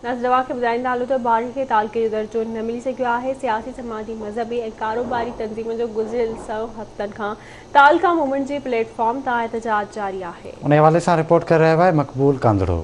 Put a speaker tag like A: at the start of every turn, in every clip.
A: ناظرين کي ٻڌائيندا هلون ته بارڊر کي تعلقي جو درجو نه ملي سگهيو آهي. سياسي، سماجي، مذهبي ۽ ڪاروباري تنظيمن جو گذريل 100 هفتن کان تعلقه موومينٽ جي پليٽ فارم تان احتجاج جاري آهي.
B: ان حوالي سان رپورٽ ڪري رهيو آهي مقبول ڪانڌڙو.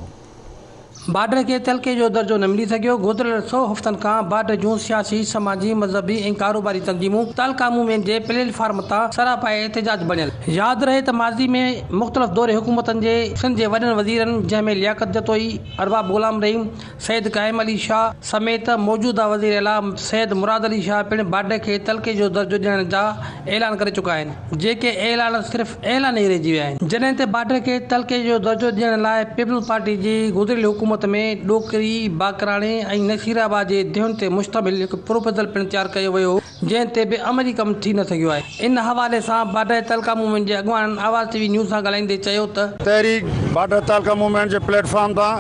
C: بارڊر کي تعلقي جو درجو نه ملي سگهيو. گذريل 100 هفتن کان بارڊر جون سياسي، سماجي، مذهبي ۽ ڪاروباري تنظيمون تعلقه موومينٽ جي پليٽ فارم تان سراپائي احتجاج بڻيل. ياد رهي ته ماضي ۾ مختلف دور حڪومتن جي سنڌ جي وڏن وزيرن جنهن ۾ لياقت جتوئي، ارباب غلام رحيم، سيد قائم علي شاهه سميت موجوده وزير اعليٰ سيد مراد علي شاهه پڻ بارڊر کي تعلقي جو درجو ڏيڻ جا اعلان ڪري چڪا آهن، جيڪي اعلان صرف اعلان ئي رهجي ويا آهن. جڏهن ته بارڊر کي تعلقي جو درجو ڏيڻ لاء پيپلز پارٽي جي گذريل حڪومت ۾ ڏوڪري، باقراڻي ۽ نصيرآباد جي ديهن تي مشتمل هڪ پروپوزل پڻ تيار ڪيو ويو هو، جنهن تي به عملي ڪم ٿي نه سگهيو آهي. ان حوالي سان بارڊر تعلقه موومينٽ جي اڳواڻن آواز ٽي وي نيوز سان ڳالهائيندي چيو ته.
D: تحريڪ بارڊر تعلقه موومينٽ جي پليٽ فارم تان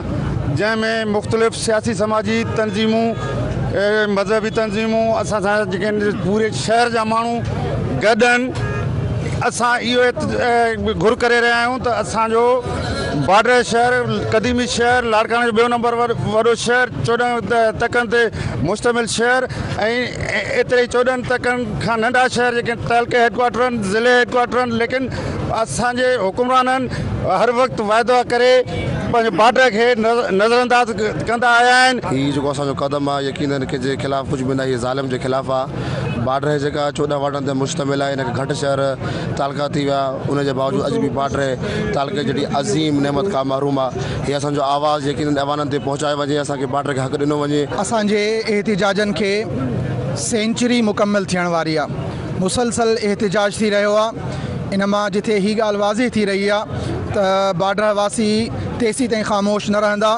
D: جنهن ۾ مختلف سياسي سماجي تنظيمون مذهبي تنظيمون اسان سان جيڪي آهن پوري شهر جا ماڻهو گڏ آهن. اسان اهو گهر ڪري رهيا آهيون ته اسان جو بارڊر شهر قديمي شهر لاڙڪاڻي جو ٻيو نمبر وڏو شهر 14 تڪن تي مشتمل شهر ۽ ايتري ئي 14 تڪن کان ننڍا شهر جيڪي تعلقي هيڊ ڪوارٽر آهن ضلعي هيڊ ڪوارٽر آهن ليڪن اسان جي حڪمرانن هر وقت واعدا ڪري پنهنجي بارڊر کي نظرانداز ڪندا آيا آهن.
E: هي جيڪو اسان جو قدم آهي يقينن ڪنهن جي خلاف ڪجهه به ناهي ظالم جي خلاف آهي. بارڊر جيڪا 14 وارڊن تي مشتمل آهي ان کان گهٽ شهر تعلقا ٿي ويا ان جي باوجود اڄ به بارڊر تعلقي جهڙي عظيم نعمت کان محروم آهي. هي اسان جو آواز يقينن ايوانن تي پهچايو وڃي اسان کي بارڊر کي حق ڏنو وڃي.
F: اسان جي احتجاجن کي سينچري مڪمل ٿيڻ واري آ. مسلسل احتجاج ٿي رهيو آ. ان مان جٿي هي ڳالهه واضح ٿي رهي آ ته بارڊر واسي تيسين تائين خاموش نه رهندا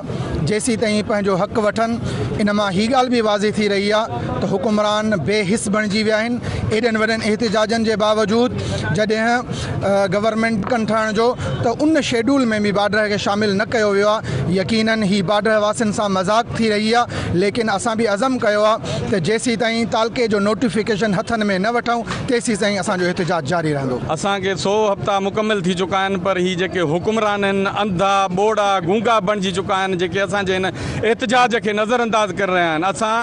F: جيسين تائين پنهنجو حق وٺن. ان مان هي ڳالهه به واضح ٿي رهي آ ته حڪمران بي حس بڻجي ويا آهن. ايڏن وڏن احتجاجن جي باوجود جڏهن گورنمينٽ ڪن ٺاهڻ جو ته ان شيڊول ۾ به بارڊر کي شامل نه ڪيو ويو آ. يقينن هي بارڊر واسين سان مذاق ٿي رهي آ، ليڪن اسان به عزم ڪيو آ ته جيسين تائين تعلقي جو نوٽيفڪيشن هٿن ۾ نه وٺون تيسين تائين اسان جو احتجاج جاري رهندو.
G: اسان کي 100 هفتا مڪمل ٿي چڪا آهن پر هي جيڪي حڪمران آهن انڌا، ٻوڙا، گونگا بڻجي چڪا آهن جيڪي اسان جي هن احتجاج کي نظر انداز ڪري رهيا آهن. اسان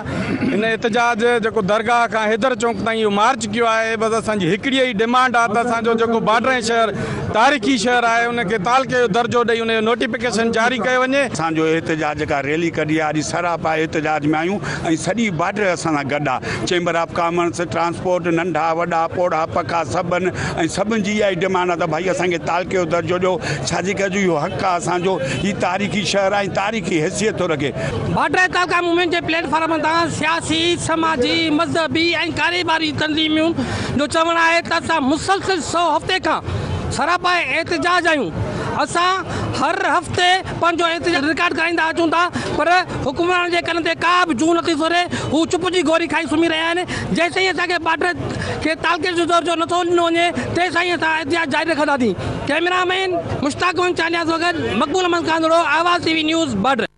G: هن احتجاج جيڪو درگاهه کان حيدر چونڪ تائين اهو مارچ ڪيو آهي بس اسان جي هڪڙي ئي ڊمانڊ آهي ته اسان جو جيڪو بارڊر شهر تاريخي شهر آهي ان کي تعلقي جو درجو ڏئي ان جو نوٽيفڪيشن جاري ڪيو وڃي.
D: اسان جو احتجاج جيڪا ريلي ڪڍي آهي اڄ سراپا احتجاج ۾ آهيون ۽ سڄي بارڊر اسان سان گڏ آهي. چيمبر آف ڪامرس، ٽرانسپورٽ، ننڍا وڏا پوڙها پڪا سڀ آهن ۽ سڀن جي اها ئي ڊمانڊ آهي ته ڀائي اسان کي تعلقي جو درجو ڏيو ڇا جي ڪري جو اهو حق آهي اسان جو هي تاريخي شهر آهي ۽ تاريخي حيثيت ٿو رکي.
C: بارڊر تعلقه موومينٽ جي پليٽ فارم تان سياسي، سماجي، مذهبي ۽ ڪاروباري تنظيمن جو چوڻ آهي ته اسان مسلسل 100 هفتي کان سراپا احتجاج آهيون، اسان هر هفتي پنهنجو احتجاج رڪارڊ ڪرائيندا اچون ٿا پر حڪمرانن جي ڪن تي ڪا به جون نٿي سري، هو چپ جي گوري کائي سمهي رهيا آهن، جيستائين اسان کي بارڊر کي تعلقي جو درجو نٿو ڏنو وڃي تيستائين اسان احتجاج جاري رکنداسين. ڪئميرا مين مشتاق احمد چانڊيا سان گڏ Maqbool Ahmed Kandhro, Awaz T V news, border.